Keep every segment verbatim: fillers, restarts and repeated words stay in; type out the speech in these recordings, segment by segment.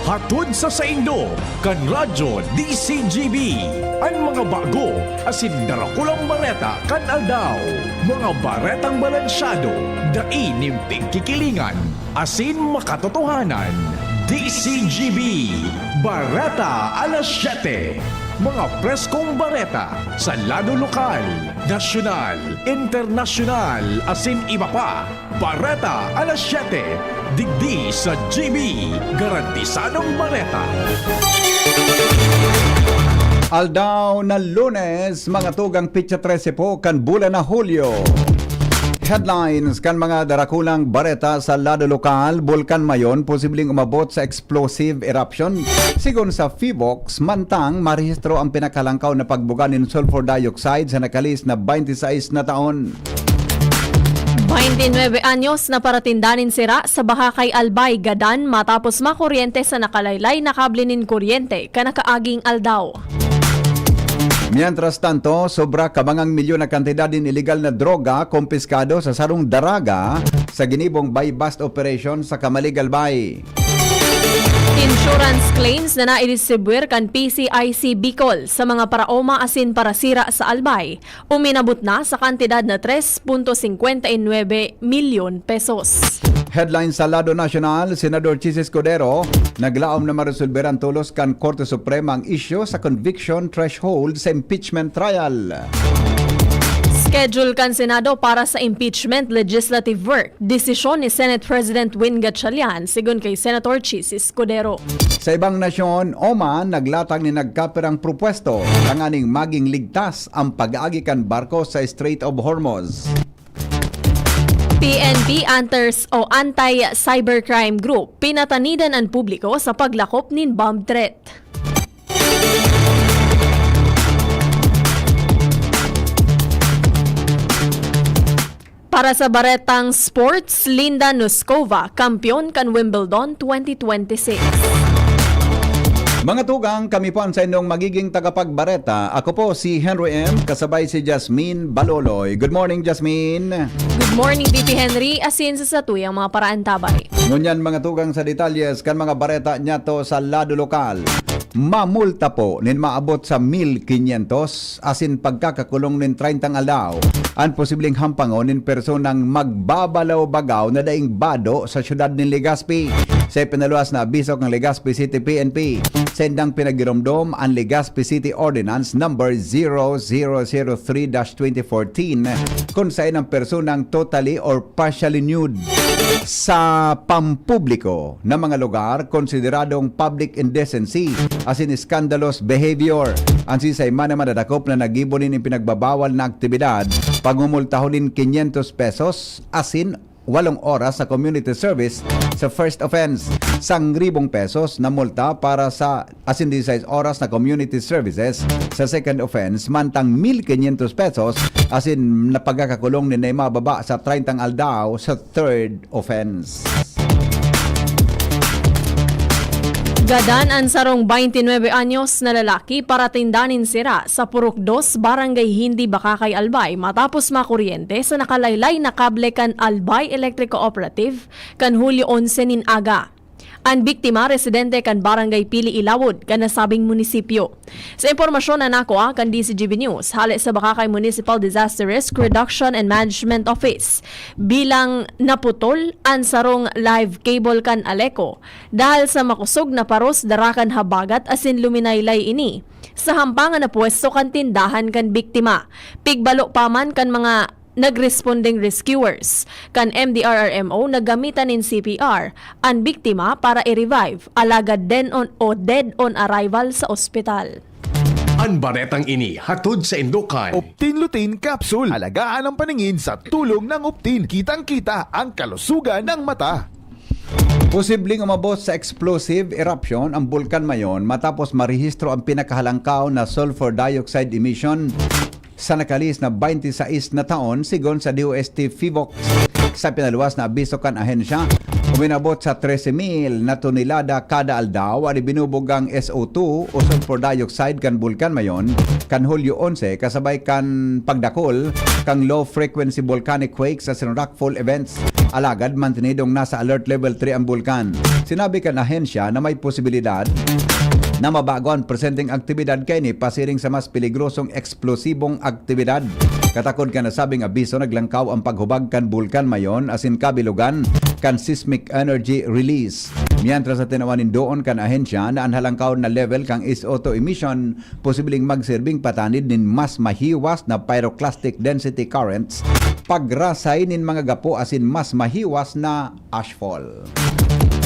Hatod sa saindo kan Radyo D C G B, an mga bago asin darakulang bareta kan aldaw. Mga baretang balansyado, dai nin pigkikilingan, asin makatotohanan. D C G B, Bareta Alas Siyete. Mga preskong bareta sa lado lokal, nasyonal, internasyonal, asin iba pa. Bareta Alas Siyete, digdi sa G B, garantisadong bareta. Aldaw na Lunes, mga tugang, petsa trese po kan bulan na Hulyo. Headlines kan mga darakulang bareta sa lado lokal: Bulkan Mayon posibleng umabot sa explosive eruption. Sigon sa PHIVOLCS, mantang marehistro ang pinakalangkaw na pagbuga nin sulfur dioxide sa nakalihis na twenty-six na taon. Twenty-nuebe anyos na paratinda nin sira sa Bacacay, Albay, gadan matapos makuryente sa nakalaylay na kable nin kuryente kan nakaaging aldaw. Mientras tanto, sobra ka mangang milyon na kantidad nin ilegal na droga kumpiskado sa sarong daraga sa ginibong buy-bust operation sa Camalig, Albay. Insurance claims na naidistribwir kan P C I C Bicol sa mga paraoma asin parasira sa Albay uminabot na sa kantidad na tres punto singkwenta y nuebe milyon pesos. Headline sa lado nasyonal: Senador Chiz Escudero naglaom na maresolberan tolos kan Korte Suprema ang isyu sa conviction threshold sa impeachment trial. Schedule kan Senado para sa impeachment legislative work, desisyon ni Senate President Win Gatchalian, sigon kay Senator Chiz Escudero. Sa ibang nasyon, Oman naglatag nin nagkapirang propwesto tanganing magin ligtas an pag-agi kan barko sa Strait of Hormuz. P N P Anti- o Anti-Cybercrime Group pinatanidan an publiko sa paglakop nin bomb threat. Para sa baretang sports, Linda Noskova, kampeon kan Wimbledon twenty twenty-six. Mga tugang, kami po an saindong magiging tagapagbareta. Ako po si Henry M, kasabay si Jasmine Baloloy. Good morning, Jasmine. Good morning, V P Henry, asin sa satuyang mga paraantabay. Ngunyan, mga tugang, sa detalyes kan mga bareta niyato sa lado lokal. Mamulta po nin maabot sa mil kinyentos asin pagkakakulong nin treyntang aldaw an posibleng hampangon nin personang magbabalaw-bagaw na daing bado sa syudad nin Legazpi. Sa ipinaluwas na abiso kan Legazpi City P N P, saindang pinagiromdom an Legazpi City Ordinance Number zero zero zero three dash twenty fourteen, kun saen ang personang totally or partially nude sa pampubliko na mga lugar konsideradong public indecency asin scandalous behavior. An siisay man na madadakop na naggibo nin ipinagbabawal na aktibidad, pagmumultahon nin kinyentos pesos asin walong oras sa community service sa first offense, sangribong pesos na multa para sa asin disisais oras na community services sa second offense, mantang mil kinyentos pesos asin na pagkakakulong nin naimababa sa treyntang aldaw sa third offense. Gadan an sarong twenty-nuebe anyos na lalaki paratinda nin sira sa Purok Dos, Barangay Hindi, Bacacay, Albay, matapos makuryente sa nakalaylay na kable kan Albay Electric Cooperative kan Hulyo onse nin aga. An biktima, residente kan Barangay Pili Ilawod kan nasabing munisipyo. Sa impormasyon na nakua kan D C G B News, hale sa Bacacay Municipal Disaster Risk Reduction and Management Office, bilang naputol an sarong live cable kan Aleco dahil sa makosog na paros dara kan habagat asin luminaylay ini sa hampangan na pwesto kan tindahan kan biktima. Pigbalo pa man kan mga nagresponding rescuers kan M D R R M O na gamitan nin C P R an biktima para i-revive, alagad dead on o dead on arrival sa ospital. An baretang ini hatod saindo kan Optin Lutein Capsule. Alagaan ang paningin sa tulong ng Optin. Kitang-kita ang kalusugan ng mata. Posibleng umabot sa explosive eruption ang Bulkan Mayon matapos marehistro ang pinakahalangkaw na sulfur dioxide emission sa nakalihis na twenty-six na taon, sigon sa D O S T PHIVOLCS. Sa pinaluwas na abiso kan ahensya, uminabot sa trese mil na tonelada kada aldaw an ibinubugang S O two o sulfur dioxide kan Bulkan Mayon kan Hulyo onse, kasabay kan pagdakul kan low-frequency volcanic quakes asin rockfall events. Alagad mantenidong nasa alert level three ang bulkan. Sinabi kan ahensya na may posibilidad na mabago ang presenteng aktibidad kaini pasiring sa mas peligrosong eksplosibong aktibidad. Katakod kan nasabing abiso, naglangkaw ang paghubag kan bulkan mayon asin kabilogan kan seismic energy release. Mientras sa tinawan nin doon kan ahensya na an halangkaw na level kan S O two emission posibleng magserbing patanid nin mas mahiwas na pyroclastic density currents, pagrasay nin mga gapo asin mas mahiwas na ashfall.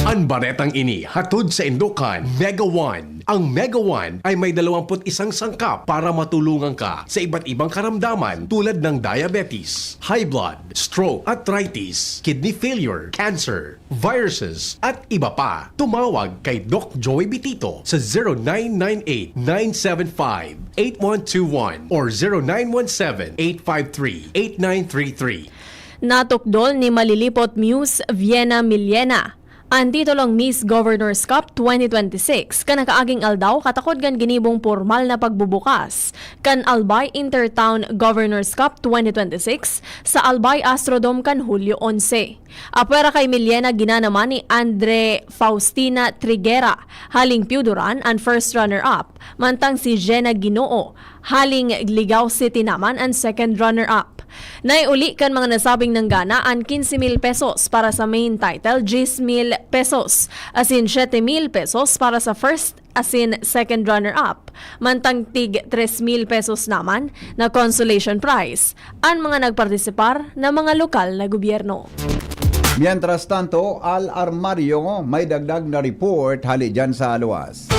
An baretang ini hatod saindo kan Mega One. Ang Mega One ay may dalawampu't isang sangkap para matulungan ka sa iba't ibang karamdaman tulad ng diabetes, high blood, stroke, arthritis, kidney failure, cancer, viruses, at iba pa. Tumawag kay Doc Joy Bitito sa zero nine nine eight, nine seven five, eight one two one or zero nine one seven, eight five three, eight nine three three. Natukdol ni Malilipot Muse Vienna Millena an titulong Miss Governor's Cup twenty twenty-six kan nakaaging aldaw katakod kan ginibong pormal na pagbubukas kan Albay Intertown Governor's Cup twenty twenty-six sa Albay Astrodome kan Hulyo onse. Apwera kay Millena ginanaman ni Andre Faustina Triguera, haling Piuduran, an first runner-up, mantang si Jenna Ginoo, haling Ligao City naman, an second runner-up. Naiuli kan mga nasabing nanggana an quince mil pesos para sa main title, diyes mil pesos, asin siyete mil pesos para sa first asin second runner-up, mantang tig tres mil pesos naman na consolation prize an mga nagpartisipar na mga lokal na gobyerno. Mientras tanto, Al Armario, may dagdag na report hali dyan sa luwas.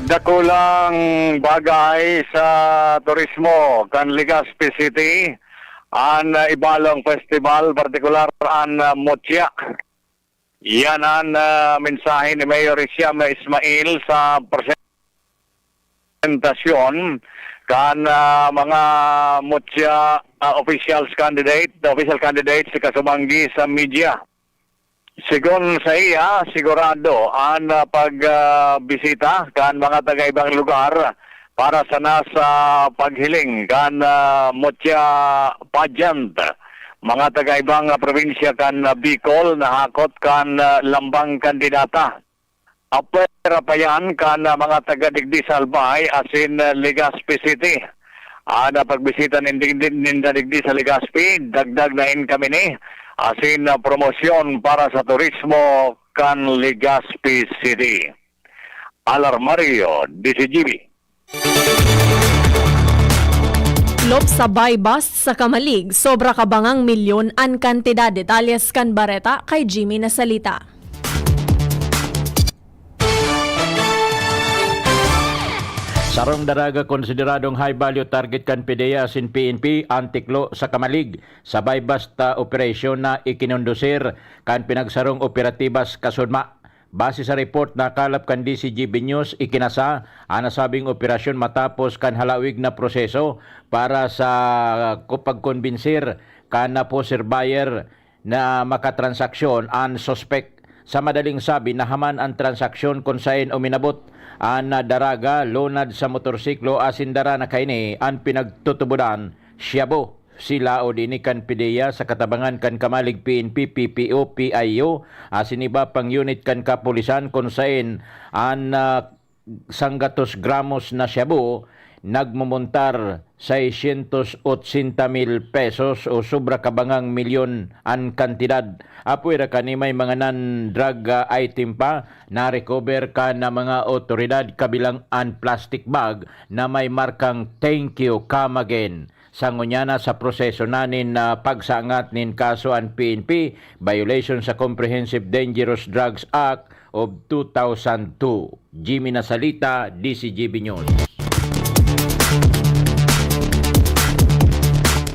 Dakulang bagay sa turismo kan Legazpi City an uh, Ibalong Festival, partikular an uh, Mutya. Iyan an uh, mensahe ni Mayor Isiam Ismail sa presentasyon kan uh, mga Mutya uh, officials candidate, official candidates sa kasumanggi sa media. Sigon sa iya, sigurado an uh, pagbisita kan mga taga-ibang lugar para sana sa paghiling kan uh, Mutya Pageant. Mga taga-ibang uh, probinsya kan uh, Bicol na hakot kan uh, lambang kandidata. Apwera pa yan kan uh, mga taga digdi sa Albay asin uh, Legazpi City. An uh, pagbisita nin digdi, ninda digdi sa Legazpi, dagdag na income ini asin uh, promosyon para sa turismo kan Legazpi City. Alarmario, D C G B. Lop sa buy-bust sa Kamalig, sobra kabangang milyon an kantidad. Detalyes kan bareta kay Jimmy Nasalita. Sarong daraga konsideradong high value target kan PDEA asin P N P an tiklo sa Kamalig sa buy-bust operasyon na ikinondusir kan pinagsarong operatibas Kasudma. Base sa report na kalap kan D C G B News, ikinasa an nasabing operasyon matapos kan halawig na proseso para sa ku- pagkombinsir kan na poser buyer na makatransaksyon an suspek. Sa madaling sabi, nahaman an transaksyon kun saen uminabot an daraga lunad sa motorsiklo asin dara na kaini an pinagtutubodan, shabu. Sila o dini kan PDEA sa katabangan kan Kamalig P N P, P P O, P I O, asin iba pang unit kan kapulisan kun saen an ah, sanggatos gramos na shabu nagmumontar seiscientos ochenta mil pesos o sobra kabangang milyon an kantidad. Apwera kani may mga non-drug ah, item pa na-recover kan mga otoridad kabilang an plastic bag na may markang Thank You, Come Again. Sa ngunyan na sa proseso na nin ah, pagsangat nin kaso an P N P, violation sa Comprehensive Dangerous Drugs Act of two thousand two. Jimmy Nasalita, D C G B News.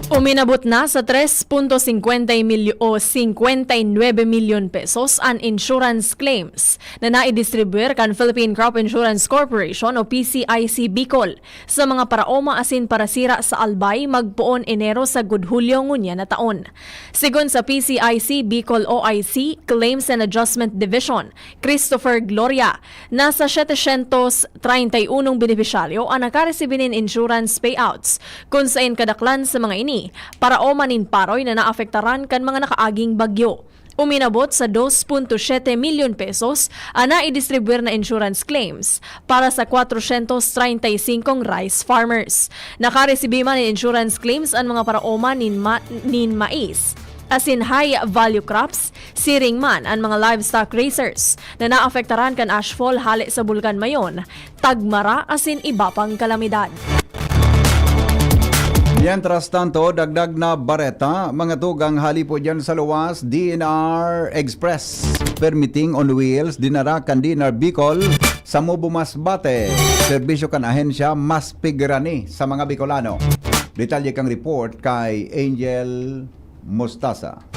Uminabot na sa tres punto singkwenta milyo o singkwenta y nuebe milyon pesos an insurance claims na naidistribuir kan Philippine Crop Insurance Corporation o P C I C Bicol sa mga paraoma asin parasira sa Albay magpoon Enero sagkod Hulyo ngunyan na taon. Sigon sa P C I C Bicol O I C Claims and Adjustment Division, Christopher Gloria, nasa setecientos treinta y unong benepisyaryo an nakaresibi nin insurance payouts, kun saen kadaklan sa mga ini paraoma nin Paroy na naapektaran kan mga nakaaging bagyo. Uminabot sa dos punto siyete milyon pesos an naidistribuir na insurance claims para sa kwatrosyentos treinta y singkong rice farmers. Nakaresibi man nin insurance claims an mga paraoma nin ma-, nin mais, asin high value crops, siring man an mga livestock raisers na naapektaran kan ashfall hale sa Bulkan Mayon, tagmara asin iba pang kalamidad. Mientras tanto, dagdag na bareta, mga tugang, hali po dyan sa luwas, D N R Express, permitting on wheels, dinara kan D N R Bicol sa Mubo Masbate. Serbisyo kan ahensya mas pigirani sa mga Bicolano. Detalye kang report kay Angel Mostaza.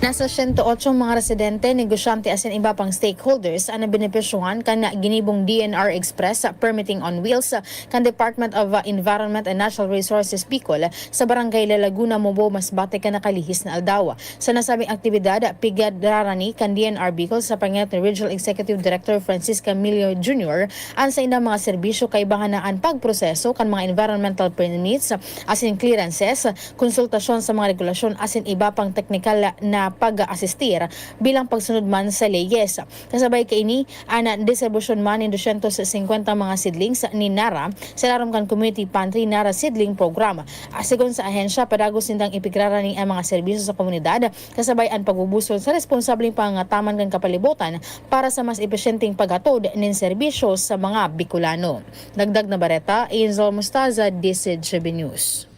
Nasa siyento otso mga residente, negosyante asin iba pang stakeholders an nabenepisyohan kan ginibong D N R Express Permitting on Wheels kan Department of Environment and Natural Resources Bicol sa Barangay La Laguna, Mubo, Masbate kan nakalihis na aldaw. Sa nasabing aktibidad, pigirani kan D N R Bicol sa pangenot ni Regional Executive Director Francis Camillo Junior an saindang mga serbisyo, kaibahan na an pagproseso kan mga environmental permits asin clearances, konsultasyon sa mga regulasyon asin iba pang teknikal na pag-aasistir bilang pagsunod man sa leyes. Kasabay kaini, an distribusyon man nin dosyentos singkwenta mga seedlings nin Nara sa larom kan Community Pantry Nara Seedling Program. Sigon sa ahensya, padagos nindang ipigirani an mga serbisyo sa komunidad, kasabay an pagbubusol sa responsableng pangangataman kan kapalibutan para sa mas episyenteng paghatod nin serbisyo sa mga Bicolano. Dagdag na bareta, Angel Mostaza, D C G B News.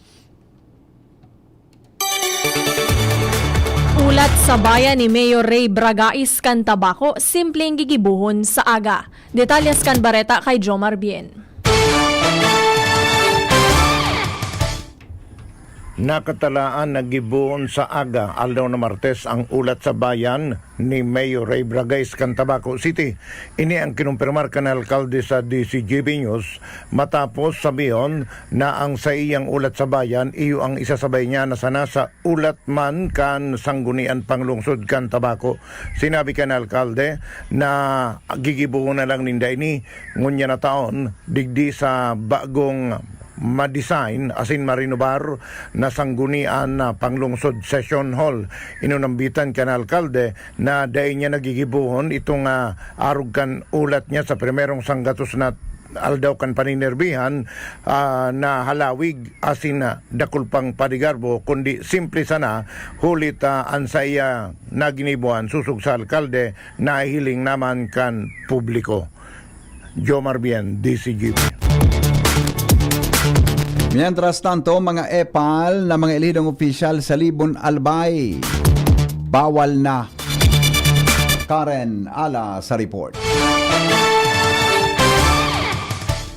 Ulat sa bayan ni Mayor Ray Bragais kan Tabaco, simpleng gigibohon sa aga. Detalyes kan bareta kay Jomar Bien. Nakatalaan na gibohon sa aga, aldaw na Martes, ang Ulat sa Bayan ni Mayor Ray Bragais kan Tabaco City. Ini ang kinumpirmar kan alkalde sa D C G B News matapos sabihon na ang saiyang Ulat sa Bayan iyo ang isasabay niya na sana sa ulat man kan Sanggunian Panglungsod kan Tabaco. Sinabi kan alkalde na gigibohon na lang ninda ini ngunyan na taon, digdi sa bagong ma-design asin marenobar na Sanggunian na Panglungsod Session Hall. Inunambitan kan alkalde na dai niya nagigibohon itong, ah, arog kan ulat niya sa primerong sanggatos na aldaw kan paninerbihan, ah, na halawig asin, ah, dakul pang padigarbo, kundi simple sana, huli ta an saiya na ginibohan sosog sa alkalde nahihiling naman kan publiko. Jomar Bien, D C G B. Mientras tanto, mga epal na mga elihidong opisyal sa Libon Albay, bawal na. Karen Ala sa report.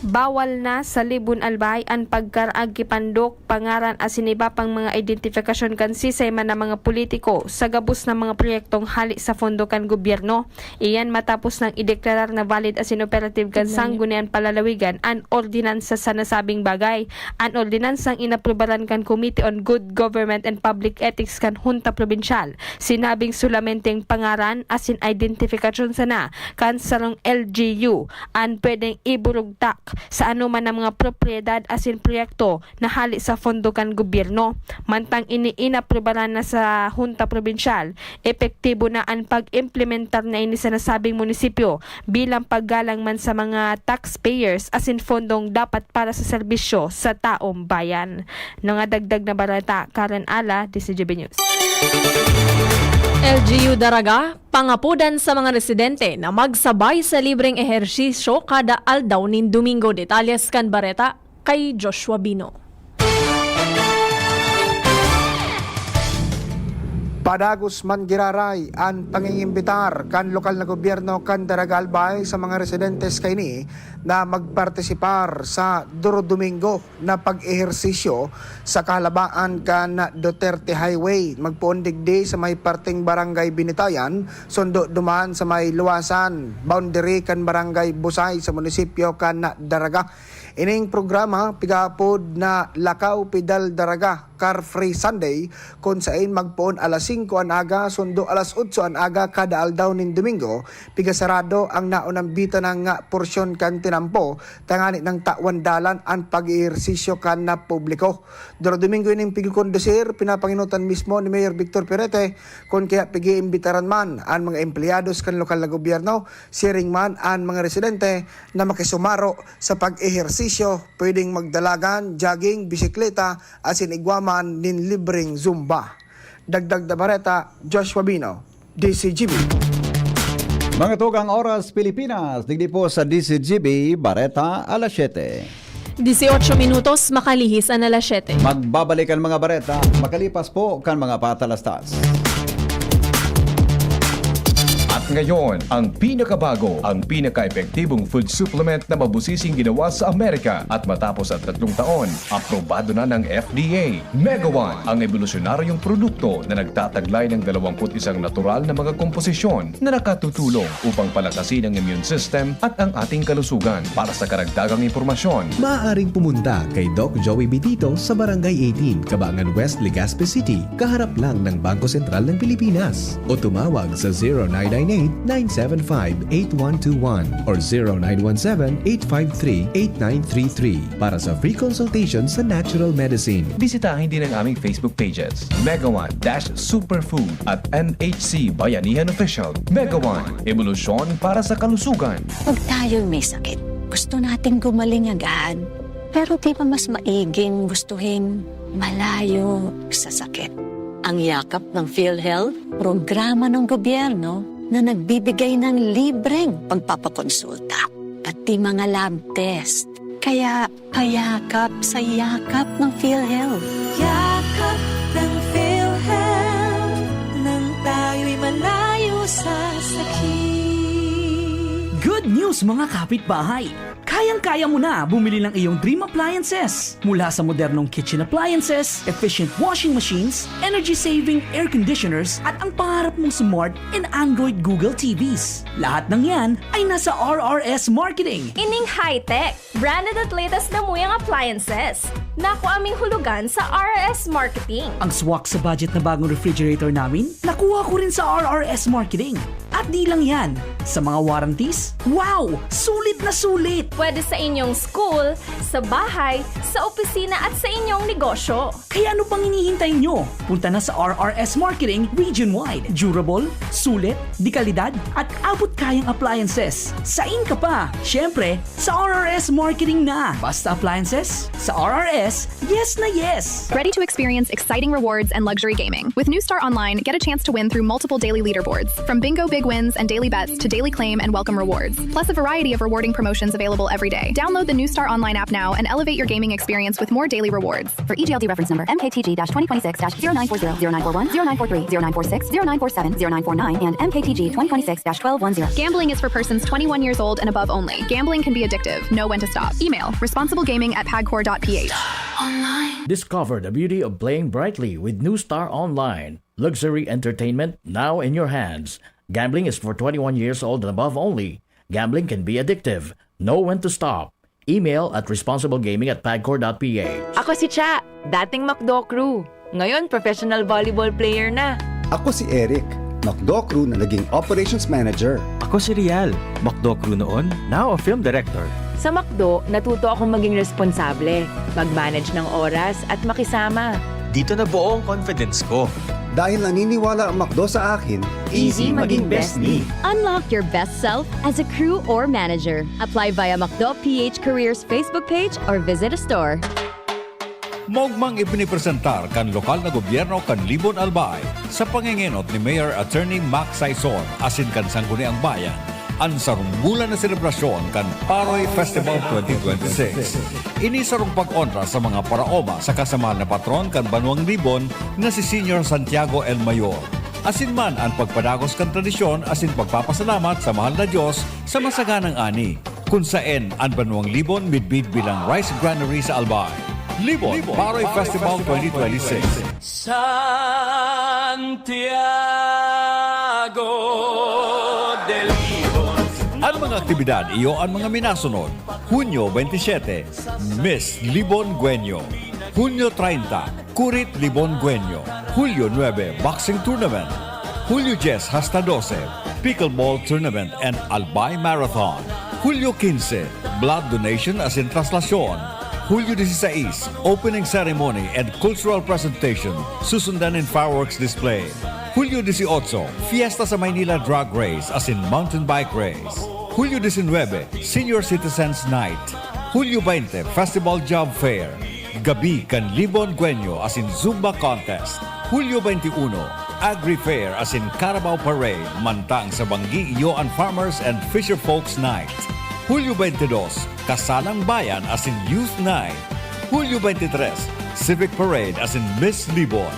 Bawal na sa Libon Albay an pagkaraag ki pandok, pangaran asin iba pang mga identifikasyon kan sisay man na mga politiko sa gabos na mga proyektong hale sa pondo kan gobyerno. Iyan matapos nang ideklarar na valid asin operative kan Sanggunian Palalawigan an ordinansa sa nasabing bagay. An ordinansang inaprubaran kan Committee on Good Government and Public Ethics kan Hunta Probinsyal, sinabing solamenteng pangaran asin identifikasyon sana kan sarong L G U an pwedeng iburugtak sa anoman na mga propiedad asin proyekto na hale sa pondo kan gobyerno. Mantang ini inaprubaran na sa Hunta Probinsyal, epektibo na an pag-implementar na ini sa nasabing munisipyo bilang paggalang man sa mga taxpayers asin pondong dapat para sa serbisyo sa taong bayan. Nangadagdag na bareta, Karen Ala, D C G B News. L G U Daraga, pangapodan sa mga residente na magsabay sa libreng ehersisyo kada aldaw nin Domingo. Detalyes kan bareta kay Joshua Bino. Padagos man giraray an pangingimbitar kan lokal na gobyerno kan Daraga Albay sa mga residentes kaini na magpartisipar sa Duro Domingo na pag-ehersisyo sa kahalabaan kan Duterte Highway, magpoon digdi sa may parteng Barangay Binitayan, sundo duman sa may luwasan, boundary kan Barangay Busay sa munisipyo kan Daraga. Ining programa pigapod na Lakaw Pedal Daraga, Car Free Sunday, kun sain magpoon alas singko an aga sundo alas otso an aga kada aldaw nin Domingo, pigasarado ang naunang bita na nga porsyon kan tinampo, tanganing tawan dalan an pag-ehersisyo kan na publiko. Duro Domingo ining pigkondusir, pinapangenotan mismo ni Mayor Victor Perete kun kaya pig-iimbitaran man an mga empleyados kan lokal na gobyerno, siring man an mga residente na makisumaro sa pag-ehersisyo, pwedeng magdalagan, jogging, bisikleta, asin igwa man nin libreng Zumba. Dagdag na bareta, Joshua Bino, D C G B. Mga tugang oras Pilipinas, digdi po sa D C G B, bareta alas siyete. Dieciocho minutos, makalihis an alas siyete. Magbabalik ang mga bareta makalipas po kan mga patalastas. At ngayon, ang pinakabago, ang pinaka-epektibong food supplement na mabusising ginawa sa Amerika. At matapos ang tatlong taon, aprobado na ng F D A. Mega One, ang ebolusyonaryong produkto na nagtataglay ng dalawampu't isang natural na mga komposisyon na nakatutulong upang palakasin ang immune system at ang ating kalusugan. Para sa karagdagang impormasyon, maaaring pumunta kay Doc Joey Bitito sa Barangay eighteen, Cabangan West, Legazpi City, kaharap lang ng Bangko Sentral ng Pilipinas. O tumawag sa zero nine nine eight, nine seven five, eight one two one or zero nine one seven, eight five three, eight nine three three para sa free consultation sa natural medicine. Bisitahin din ang aming Facebook pages, Mega One dash Superfood at M H C Bayanihan Official. Mega One, ebolusyon para sa kalusugan. Pag tayo'y may sakit, gusto nating gumaling agad. Pero di ba mas maiging gustuhin malayo sa sakit? Ang Yakap ng PhilHealth, programa ng gobyerno na nagbibigay ng libreng pagpapakonsulta, pati mga lab test. Kaya payakap sa Yakap ng PhilHealth. Yakap ng PhilHealth, nang tayo'y malayo sa sakit. Good news, mga kapitbahay! Kayang-kaya mo na bumili ng iyong dream appliances. Mula sa modernong kitchen appliances, efficient washing machines, energy-saving air conditioners, at ang pangarap mong smart and Android Google T Vs. Lahat ng yan ay nasa R R S Marketing. Ining high-tech, branded at latest na muyang appliances. Nakuha ming hulugan sa R R S Marketing. Ang swak sa budget na bagong refrigerator namin, nakuha ko rin sa R R S Marketing. At di lang yan, sa mga warranties, wow! Sulit na sulit! Pwede sa inyong school, sa bahay, sa opisina at sa inyong negosyo. Kaya ano pang hinihintay nyo? Punta na sa R R S Marketing region-wide. Durable, sulit, de kalidad, at abot kayang appliances. Sain ka pa? Siyempre, sa R R S Marketing na. Basta appliances, sa R R S, yes na yes! Ready to experience exciting rewards and luxury gaming? With New Star Online, get a chance to win through multiple daily leaderboards, from bingo big wins and daily bets to daily claim and welcome rewards, plus a variety of rewarding promotions available every day. Download the New Star Online app now and elevate your gaming experience with more daily rewards. For E G L D reference number M K T G dash twenty twenty-six dash zero nine four zero, zero nine four one, zero nine four three, zero nine four six, zero nine four seven, zero nine four nine, and M K T G twenty twenty-six dash twelve one zero. Gambling is for persons twenty-one years old and above only. Gambling can be addictive. Know when to stop. Email responsiblegaming at pagcor dot P H. Discover the beauty of playing brightly with New Star Online. Luxury entertainment now in your hands. Gambling is for twenty-one years old and above only. Gambling can be addictive. Know when to stop. Email at responsiblegaming at pagcor dot P H. Ako si Cha, dating McDo crew. Ngayon, professional volleyball player na. Ako si Eric, McDo crew na naging operations manager. Ako si Rial, McDo crew noon, now a film director. Sa McDo, natuto akong maging responsable, mag-manage ng oras at makisama. Dito nabuo ang confidence ko. Dahil naniniwala ang McDo sa akin, easy maging bestie. Unlock your best self as a crew or manager. Apply via McDo P H Careers Facebook page or visit a store. Maogmang ipinipresentar kan lokal na gobyerno kan Libon, Albay, sa pangengenot ni Mayor Attorney Mac Saison asin kan Sangguniang Bayan, an sarong bulan na selebrasyon kan Paroy Festival twenty twenty-six. Ini sarong pag-onra sa mga paraoma saka sa mahal na patron kan banwang Libon na si Señor Santiago el Mayor, asin man an pagpadagos kan tradisyon asin pagpapasalamat sa mahal na Dios sa masaganang ani, kun saen an banwang Libon midbid bilang rice granary sa Albay. Libon Paroy Festival twenty twenty-six. Santiago de Libon. An mga aktibidad iyo an mga minasunod. Hunyo veintisiete, Miss Libon Guenyo. Hunyo treinta, Kurit Libon Guenyo. Hulyo nuebe, Boxing Tournament. Hulyo dyes hasta dose, Pickleball Tournament and Albay Marathon. Hulyo quince, Blood Donation asin Traslasyon. Hulyo dieciséis, Opening Ceremony and Cultural Presentation, susundan nin fireworks display. Hulyo dieciocho, Fiesta sa Maynila Drag Race asin Mountain Bike Race. Hulyo diecinuebe, Senior Citizens Night. Hulyo veinte, Festival Job Fair. Gabi kan Libon Guenyo asin Zumba Contest. Hulyo veintiuno, Agri Fair asin Carabao Parade, mantang sa Banggi iyo an Farmers and Fisher Folks Night. Hulyo veintidós, Kasalang Bayan asin Youth Night. Hulyo veintitrés, Civic Parade asin Miss Libon.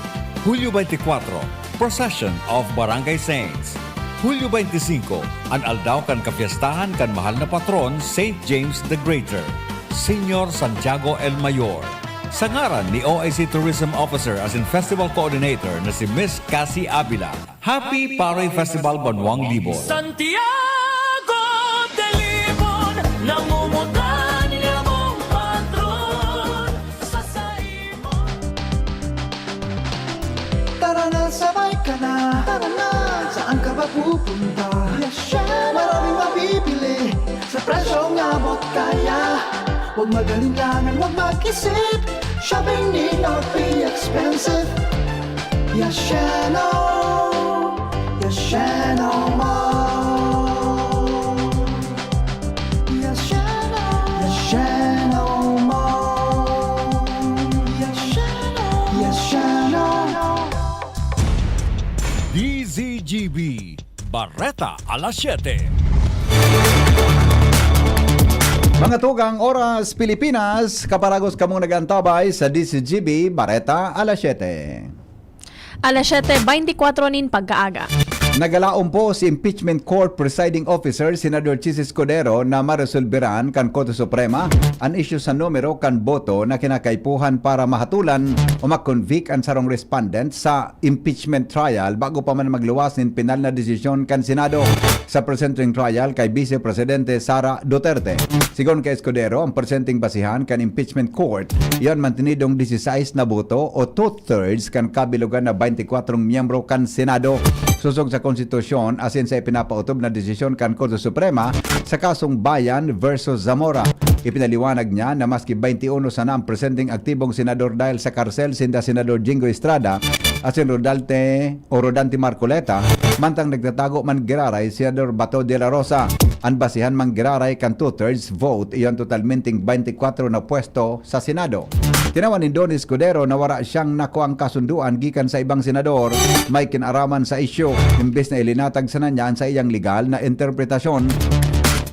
Hulyo veintikwatro, Procession of Barangay Saints. Hulyo veintisinko, an aldaw kan kapiestahan kan mahal na patron, Saint James the Greater, Señor Santiago el Mayor. Sa ngaran ni O I C Tourism Officer asin Festival Coordinator na si Miss Cassie Avila, Happy Paroy Festival Banwang Libon! Santiago de Libon, nangungutan niya mong patron sa saimo. Tara na, sabay ka na. Tara na. Saan ka ba pupunta? Yes, syempre. Maraming mabibili sa presyong abot kaya. Huwag mag-alinlangan, huwag mag-isip. Shopping need not be expensive. Yasheno, Yasheno Mall. Yasheno, Yasheno Mall. Yasheno, Yasheno. D Z G B, Bareta alas siyete. Mga tugang, oras Pilipinas, kaparagos kamong nag-antabay sa D Z G B, Bareta alas siyete. Alas siyete beintikwatro nin pagkaaga. Nagalaom po si Impeachment Court Presiding Officer Senador Chiz Escudero na maresolberan kan Korte Suprema an isyu sa numero kan boto na kinakaipuhan para mahatulan o makonvict an sarong respondent sa impeachment trial bago pa man magluwas nin pinal na desisyon kan Senado sa presenteng trial kay Vice Presidente Sara Duterte. Sigon kay Escudero, ang presenteng basihan kan impeachment court, iyan mantinidong dieciséis na boto o two-thirds kan kabilugan na beintikwatro miyembro kan Senado. Sosog sa konstitusyon asin sa ipinapaotob na desisyon kan Korte Suprema sa kasong Bayan versus Zamora, ipinaliwanag niya na maski beintiuno sana ang presenteng aktibong senador dahil sa karsel sinda Senador Jinggoy Estrada asin Rodante o Rodante Marcoleta, mantang nagtatago man giraray si Senador Bato de la Rosa. An basihan man giraray kan two-thirds vote, iyan totalmenteng beintikwatro na pwesto sa Senado. Tinawan nin Don Escudero na wara siyang nakuang kasunduan gikan sa ibang senador may kinaraman sa isyu, imbes na ilinatag sana niya an saiyang legal na interpretasyon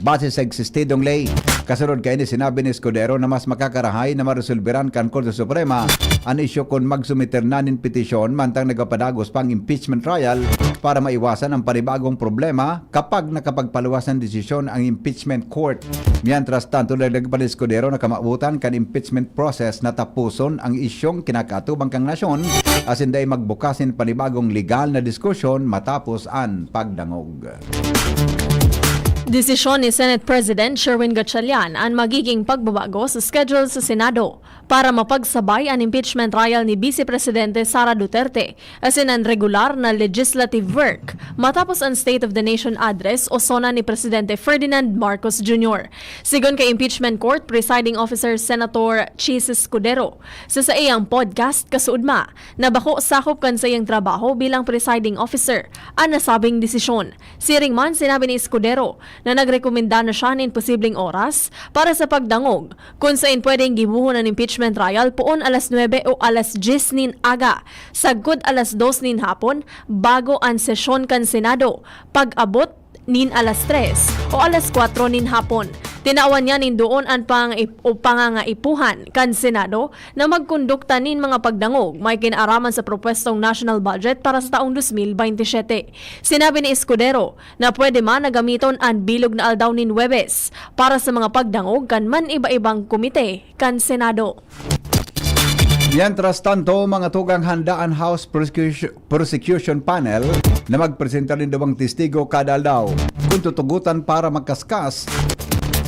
base sa existidong ley. Kasunod kaini, sinabi ni Escudero na mas makakarahay na maresolberan kan Korte Suprema an isyu kun magsumiter na nin petisyon mantang nagapadagos pa ang impeachment trial para maiwasan ang panibagong problema kapag nakapagpaluwas ng desisyon ang impeachment court. Mientras tanto, dagdag pa ni Escudero na kamawotan kan impeachment process na tapuson ang isyung kinakaatubang kan nasyon asin dai magbukas nin panibagong legal na diskusyon matapos an pagdangog. Desisyon ni Senate President Sherwin Gatchalian an magiging pagbabago sa schedule sa Senado para mapagsabay an impeachment trial ni Vice Presidente Sara Duterte asin an regular na legislative work matapos an State of the Nation Address o SONA ni Presidente Ferdinand Marcos Junior. Sigon kay Impeachment Court Presiding Officer Senator Chiz Escudero sa saiyang podcast kasuodma, na bako sakop kan saiyang trabaho bilang presiding officer an nasabing desisyon. Siring man, sinabi ni Escudero na nagrekomenda na siya nin posibleng oras para sa pagdangog kun saen pwedeng gibohon an impeachment trial poon alas nuebe o alas dyes nin aga, sagkod alas dos nin hapon, bago an sesyon kan Senado, pag-abot nin alas tres o alas kwatro nin hapon. Tinawan niya nin doon an pang-, o pangangaipuhan kan Senado na magkondukta nin mga pagdangog may kinaaraman sa propwestong national budget para sa taong dos mil bente siyete. Sinabi ni Escudero na pwede man na gamiton an bilog na aldaw nin Huwebes para sa mga pagdangog kan man-iba-ibang komite kan Senado. Mientras tanto, mga tugang, handa an House Prosecution, Prosecution Panel na magpresentar nin duwang testigo kada aldaw kun tutugotan para magkaskas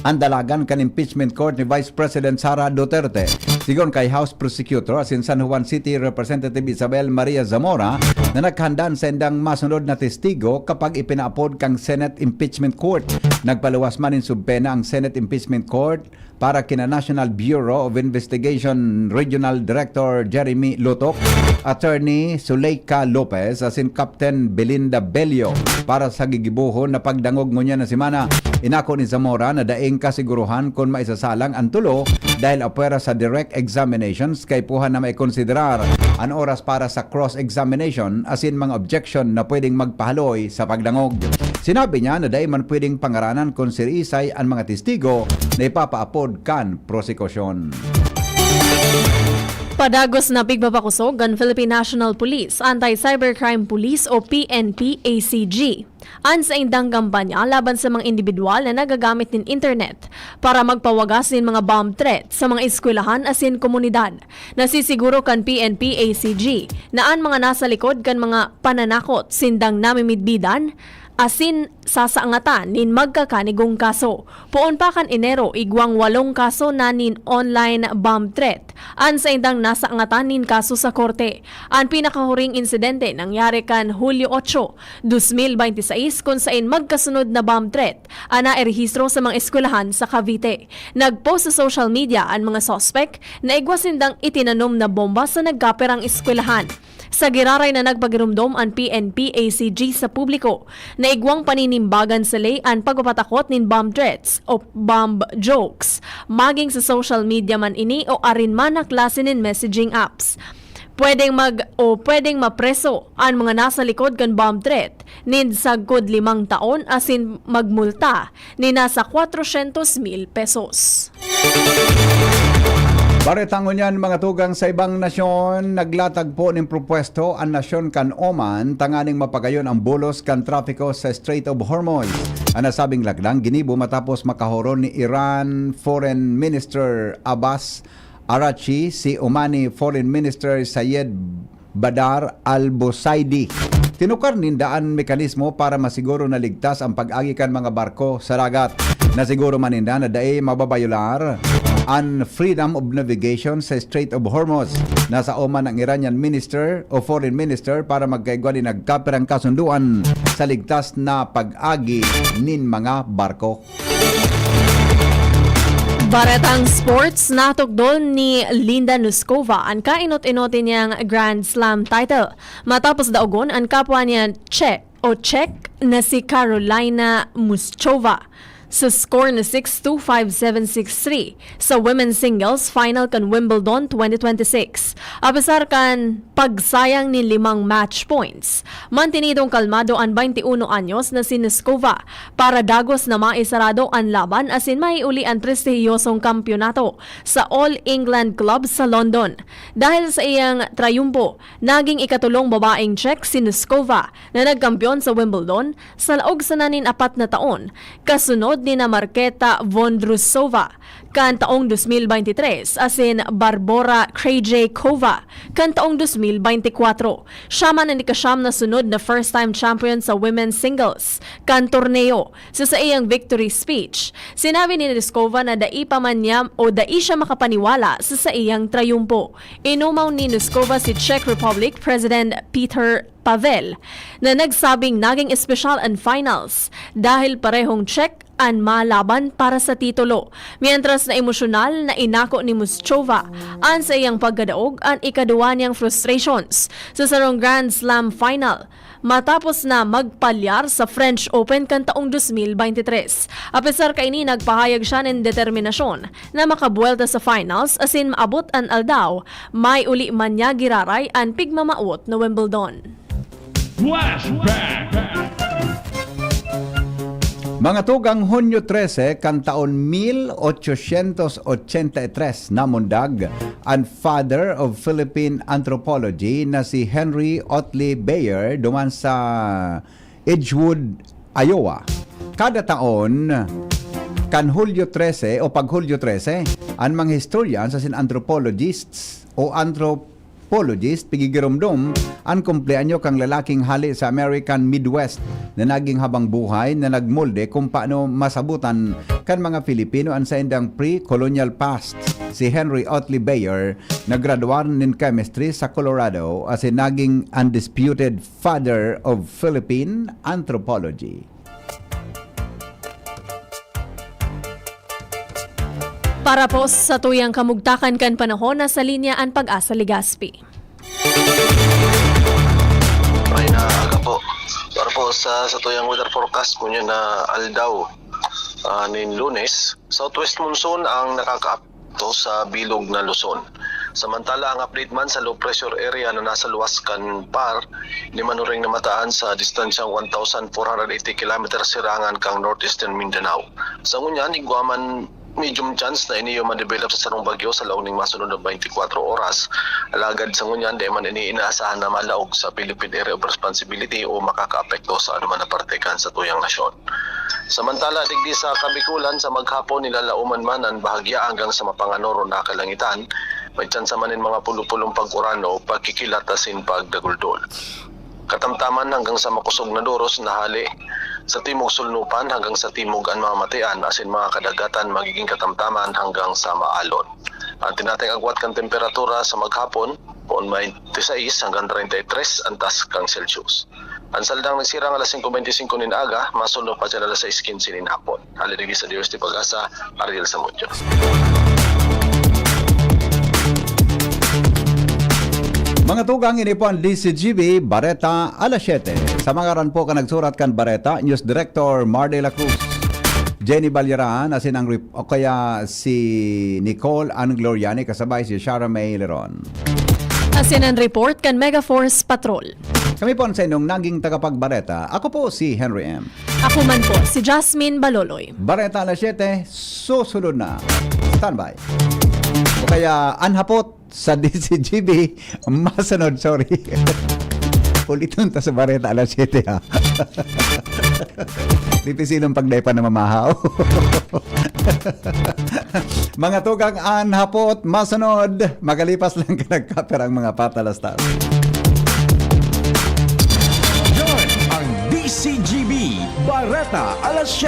an dalagan kan impeachment court ni Vice President Sara Duterte. Sigon kay House Prosecutor asin San Juan City Representative Isabel Maria Zamora na nagkahandaan sa indang masunod na testigo kapag ipinaapod kang Senate Impeachment Court. Nagpaluwas man nin subpena ang Senate Impeachment Court para kina National Bureau of Investigation Regional Director Jeremy Lutok, Attorney Zuleika Lopez asin Captain Belinda Bello para sa gigibohon na pagdangog ngunyan na semana. Inako ni Zamora na daing kasiguruhan kun maisasalang an tulo dahil apwera sa direct examinations, kaipuhan na maikonsiderar an oras para sa cross-examination asin mga objection na pwedeng magpahaloy sa pagdangog. Sinabi niya na dai man pwedeng pangaranan kun siisay an mga testigo na ipapaapod kan prosekusyon. Padagos na pigpapakosog kan Philippine National Police Anti-Cybercrime Police o P N P A C G an saindang kampanya laban sa mga indibidwal na nagagamit nin internet para magpawagas nin mga bomb threat sa mga eskwelahan asin komunidad. Nasisiguro kan P N P A C G na an mga nasa likod kan mga pananakot sindang namimidbidan asin sasangatan nin magkakanigong kaso. Poon pa kan Enero, igwang walong kaso na nin online bomb threat an saindang nasangatan nin kaso sa korte. An pinakahuring insidente nangyari kan Hulyo otso, dos mil bente seis, kun saen magkasunod na bomb threat an nairehistro sa mga eskwelahan sa Cavite. Nag-post sa social media an mga suspek na igwa sindang itinanom na bomba sa nagkapirang eskwelahan. Sa giraray na nagpagiromdom an P N P A C G sa publiko na igwang paninimbagan sa ley an pagpapatakot nin bomb threats o bomb jokes, maging sa social media man ini o arin man na klase nin messaging apps. Pwedeng mag o pwedeng mapreso an mga nasa likod kan bomb threat nin sagkod limang taon asin magmulta ni nasa kwatrosyentos mil pesos. Baretang ngunyan, mga tugang, sa ibang nasyon, naglatag po nin propwesto an nasyon kan Oman tanganing mapagayon ang bulos kan trapiko sa Strait of Hormuz. An nasabing lagdang ginibo matapos makahoron ni Iran Foreign Minister Abbas Araghchi si Omani Foreign Minister Sayed Badr al-Busaidi. Tinukar ninda an mekanismo para masiguro na ligtas ang pag-agi kan mga barko sa dagat. Nasiguro man ninda na dai mababayolar an freedom of navigation sa Strait of Hormuz. Nasa Oman ang Iranian minister o foreign minister para magkaigwa nin nagkapirang kasundoan sa ligtas na pag-agi nin mga barko. Baretang sports, natukdol ni Linda Noskova an kainot-inot niyang Grand Slam title matapos daogon an kapwa niya Czech o Czech na si Karolina Muchova sa score na six two, five seven, six three sa women's singles final kan Wimbledon twenty twenty-six. Apesar kan pagsayang nin limang match points, mantinidong kalmado an baynte uno anyos na si Noskova para dagos na maisarado an laban asin maiuli an prestihiyosong kampyonato sa All England Club sa London. Dahil sa iyang trayumpo, naging ikatulong babaeng Czech si Noskova na nagkampiyon sa Wimbledon sa laog sana nin apat na taon, kasunod nina Marketa Vondrousova kan taong dos mil baynte tres asin Barbora Krejcikova kan taong dos mil baynte kwatro. Siya man an ikasyam na sunod na first-time champion sa women's singles kan torneo. Sa saiyang victory speech, sinabi ni Noskova na dai pa man niya o dai siya makapaniwala sa saiyang trayumpo. Inomaw ni Noskova si Czech Republic President Peter Pavel na nagsabing naging espesyal an finals dahil parehong Czech an malaban para sa titulo, mientras na emosyonal na inako ni Muchova an saiyang pagkadaog, an ikaduwa niyang frustrations sa sarong Grand Slam final matapos na magpalyar sa French Open kan taong dos mil baynte tres. Apesar kaini, nagpahayag siya nin determinasyon na makabuwelta sa finals asin maabot an aldaw may uli man niya giraray an pigmamawot na Wimbledon. Flashback! Mga tugang, Hunyo trese kan taon mil ochosyentos ochenta y tres, namundag an father of Philippine anthropology na si Henry Otley Beyer duman sa Edgewood, Iowa. Kada taon, kan Hulyo trese o pag-Hulyo trese, an mga historians asin anthropologists o anthro- Anthropologist, pigigiromdom an kumpleanyo kan lalaking hale sa American Midwest na naging habang buhay na nagmolde kung paano masabutan kan mga Filipino an saindang pre-colonial past. Si Henry Otley Beyer nagradwar nin chemistry sa Colorado asin naging undisputed father of Philippine anthropology. Para po sa tuyang kamugtakan kan panahon, nasa linya an Pag-asa Legazpi. May na aga po. Para po sa sa tuyang weather forecast, ngunyan na aldaw, ah, nin Lunes, southwest monsoon ang nakakaapekto sa bilog na Luzon. Samantala, ang update man sa low pressure area na nasa luwas kan PAR, ni manuring na mataan sa distansyang one thousand four hundred eighty kilometers sirangan kan northeastern Mindanao. Sa ngunyan, igwa man medium chance na ini yung ma-develop sa sarong bagyo sa laog ning masunod na twenty-four oras. Alagad sa ngunyan, di man ini inaasahan na malaog sa Philippine Area of Responsibility o makakaapekto sa anuman na parte kan sa tuyang nasyon. Samantala, digdi sa Kabikulan, sa maghapon, nilalaoman man ang bahagya hanggang sa mapanganoro na kalangitan. May tsansa man nin mga pulo-pulong pag-uran o pagkikilat asin pagdaguldol. Katamtaman hanggang sa makosog na doros na hale. Sa timog sulnupan hanggang sa timog an mga matian asin mga kadagatan magiging katamtaman hanggang sa maalon. An tinatayang agwat kan temperatura sa maghapon, poon may twenty-six hanggang treinta y tres an taas kan Celsius. An saldang nagsirang alas singko beintisinko nin aga, masunod pa dyan alas sais kinse nin hapon. Hali digdi sa D R S T Pag-asa, Ariel Samudio. Mga tugang, ini po ang D C G B, Bareta, alas siyete. Sa mga ngaran po kan nagsurat kan Bareta, News Director Mar de la Cruz, Jenny Balyaran, asin ang rep- o kaya si Nicole Ann Gloriani, kasabay si Shara May Leron. Asin ang report kan Megaforce Patrol. Kami po ang sa inyong naging tagapagbareta. Ako po si Henry M. Ako man po si Jasmine Baloloy. Bareta alas siyete, susunod na. Standby. O kaya, anhapot sa D C G B, masunod, sorry. Uliton ta sa Bareta alas siyete, ha. Dipisilon pag dai pa namamahaw. Mga tugang, anhapot, masunod. Magalipas lang ka nagkapira ang mga patalastas. Yan ang D C G B, Bareta alas